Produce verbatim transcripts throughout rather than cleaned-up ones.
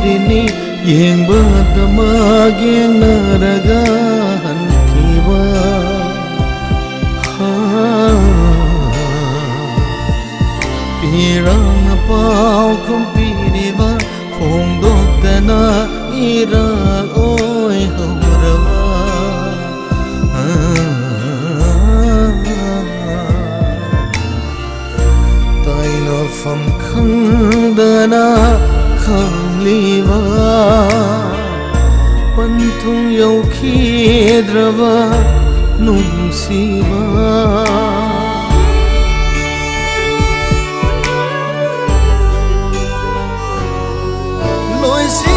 ꯅꯤ ꯌꯦꯡꯕꯗꯃꯛ ꯌꯦꯡꯅꯔꯒ ꯍꯟꯈꯤꯕ꯫ ꯍꯥ꯫ ꯄꯤꯔꯥꯡꯅ ꯄꯥꯎꯈꯨꯝ ꯄꯤꯔꯤꯕ ꯐꯣꯡꯗꯣꯛꯇꯅ ꯏꯔꯥꯜ ꯑꯣꯏꯍꯧꯔꯕ꯫ ꯇꯥꯏꯅꯐꯝ ꯈꯪꯗꯅ ꯈꯪꯂꯤꯕ ꯄꯟꯊꯨꯡ ꯌꯧꯈꯤꯗ꯭ꯔꯕ ꯅꯨꯡꯁꯤꯕ꯫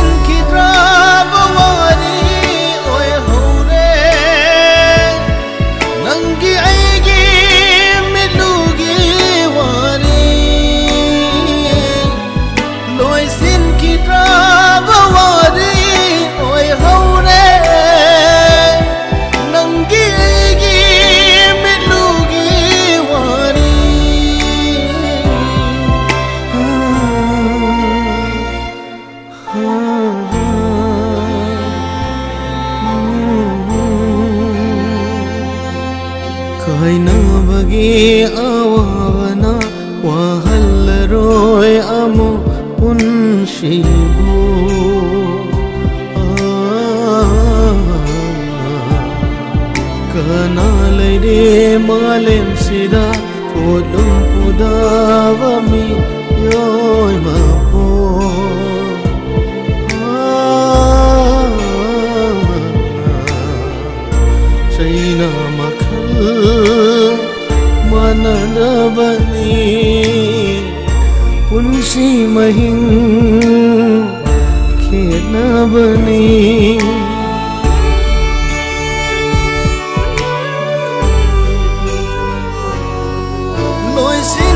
ꯂꯣꯏꯁꯤꯟꯈꯤꯗ꯭ꯔꯕ ꯋꯥꯔꯤ ꯑꯣꯏꯍꯧꯔꯦ꯫ ꯅꯪꯒꯤ ꯑꯩꯒꯤ ꯃꯤꯠꯂꯨꯒꯤ ꯋꯥꯔꯤ꯫ ꯂꯣꯏꯁꯤꯟꯈꯤꯗ꯭ꯔꯕ ꯋꯥꯔꯤ ꯑꯣꯏꯍꯧꯔꯦ꯫ ꯅꯪꯒꯤ ꯑꯩꯒꯤ ꯃꯤꯠꯂꯨꯒꯤ ꯋꯥꯔꯤ꯫ ꯀꯥꯏꯅꯕꯒꯤ ꯑꯋꯥꯕꯅ ꯋꯥꯍꯜꯂꯔꯣꯏ ꯑꯃꯨꯛ ꯄꯨꯟꯁꯤꯕꯨ꯫ ꯀꯅꯥ ꯂꯩꯔꯦ ꯃꯥꯂꯦꯝꯁꯤꯗ ꯄꯣꯠꯂꯨꯝ ꯄꯨꯗꯕ ꯃꯤꯑꯣꯏ ꯃꯄꯣꯛ? ꯆꯩꯅ ꯃꯈꯜ ꯃꯥꯟꯅꯗꯕꯅꯤ꯫ ꯄꯨꯟꯁꯤ ꯃꯍꯤꯡ ꯈꯦꯠꯅꯕꯅꯤ꯫ ꯂꯣꯏꯁꯤ